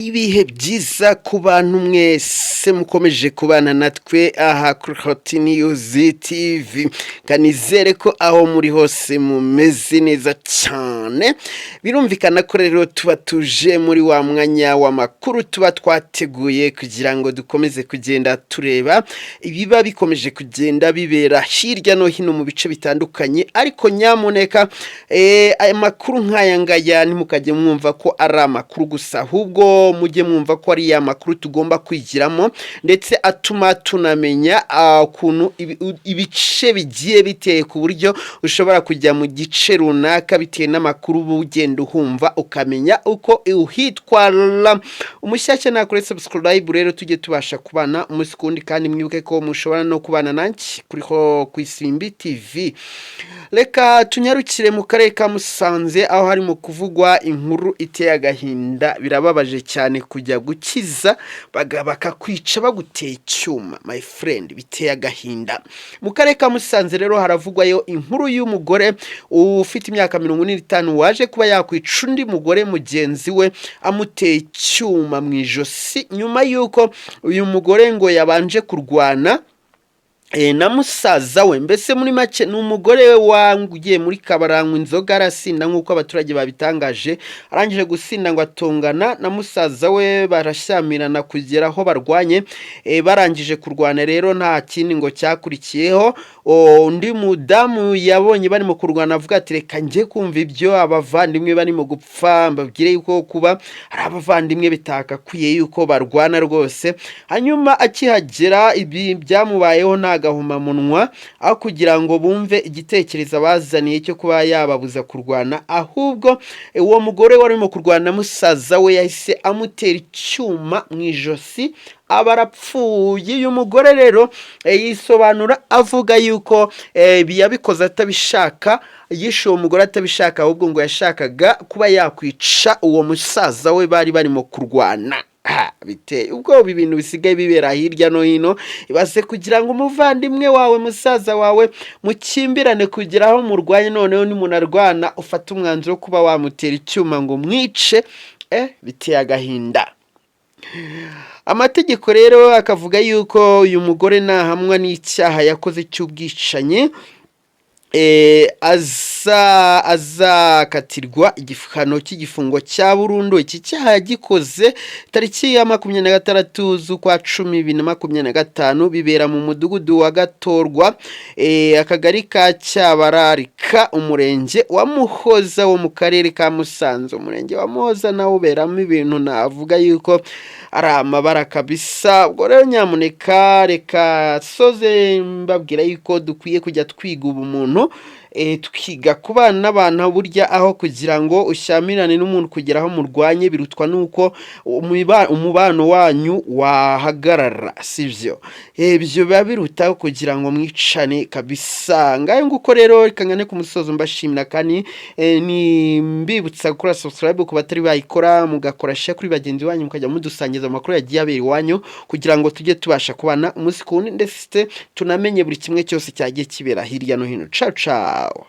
Ibihe byiza ku bantu mwese mukomeje kubana natwe aha kuri Hot News TV. Kanizere ko aho muri hose mumeze neza cyane. Birumvikana ko rero tuba tuje muri wa mwanya w'amakuru tuba twateguye kugira ngo dukomeze kugenda tureba ibiba bikomeje kugenda bibera hirya no hino mu bice bitandukanye. Ariko nyamuneka, aya makuru nk'aya ngaya ntimukajye mwumva ko ari amakuru gusa, ahubwo mujye mwumva ko ari ya makuru tugomba kwigiramo, ndetse atuma tunamenya ukuntu ibice bigiye biteye, ku buryo ushobora kujya mu gice runaka bitewe n'amakuru uba ugenda uhumva, ukamenya uko uhitwara. Umushyashya nakore subscribe rero, tujye tubasha kubana umunsi ku wundi. Kandi mwibuke ko mushobora no kubana nanjye kuri ho ku Isimbi TV. Reka tunyarukire mu karere ka Musanze, aho harimo kuvugwa inkuru iteye agahinda. Birababaje cyane kujya gukiza bakakwica baguteye icyuma, my friend, biteye agahinda. Mu karere ka Musanze rero haravugwayo inkuru y'umugore ufite imyaka 45 waje kuba yakwica undi mugore mugenzi we amuteye icyuma mu ijosi, nyuma y'uko uyu mugore ngo yabanje kurwana na musaza we. Mbese muri make ni umugore ugiye muri kabaranywa inzoga arasinda, nk'uko abaturage babitangaje. Arangije gusinda ngo atongana na musaza we, barashyamirana kugera aho barwanye. Barangije kurwana rero, nta kindi ngo cyakurikiyeho. Undi mudamu yabonye barimo kurwana, avuga ati: "Reka njye kumva ibyo abavandimwe barimo gupfa, mbabwire yuko kuba ari abavandimwe bitakakwiye yuko barwana rwose." Hanyuma akihagera, ibi byamubayeho nta gahomamunwa. Aho kugira ngo bumve igitekerezo abazaniye cyo kuba yababuza kurwana, ahubwo uwo mugore warimo kurwana na musaza we yahise amutera icyuma mu ijosi, aba arapfuye. Uyu mugore rero yisobanura avuga yuko ibi yabikoze atabishaka, yishe uwo mugore atabishaka, ahubwo ngo yashakaga kuba yakwica uwo musaza we bari barimo kurwana. Ha, biteye ubwoba ibintu bisigaye bibera hirya no hino. Ibaze kugira ngo umuvandimwe wawe, musaza wawe, mukimbirane kugera aho murwanye, noneho nimunarwana ufate umwanzuro wo kuba wamutera icyuma ngo mwice. Biteye agahinda. Amategeko rero akavuga yuko uyu mugore nahamwa n'icyaha yakoze cy'ubwicanyi, azakatirwa igihano cy'igifungo cya burundu. Iki cyaha yagikoze tariki ya 26 z'ukwa 10 2025, bibera mu mudugudu wa Gatorwa, akagari ka Cyabararika, umurenge wa Muhoza wo mu karere ka Musanze. Umurenge wa Muhoza nawo uberamo ibintu navuga yuko ari amabara kabisa. Ubwo rero nyamuneka reka soze mbabwira yuko dukwiye kujya twiga ubumuntu, tukiga kubana n'abantu. Burya aho kugira ngo ushyamirane n'umuntu kugera aho murwanye, birutwa n'uko umubano wanyu wahagarara, sibyo? Ibyo biba birutaho kugira ngo mwicane kabisa. Ngayo nguko rero, reka ngane ku musozo mbashimira, kandi ni mbibutsa gukora subscribe ku batari bayikora, mugakora share kuri bagenzi banyu, mukajya mudusangiza amakuru yagiye abera iwanyu, kugira ngo tujye tubasha kubana umunsi ku wundi, ndetse tunamenye buri kimwe cyose cyagiye kibera hirya no hino. Ciao ciao.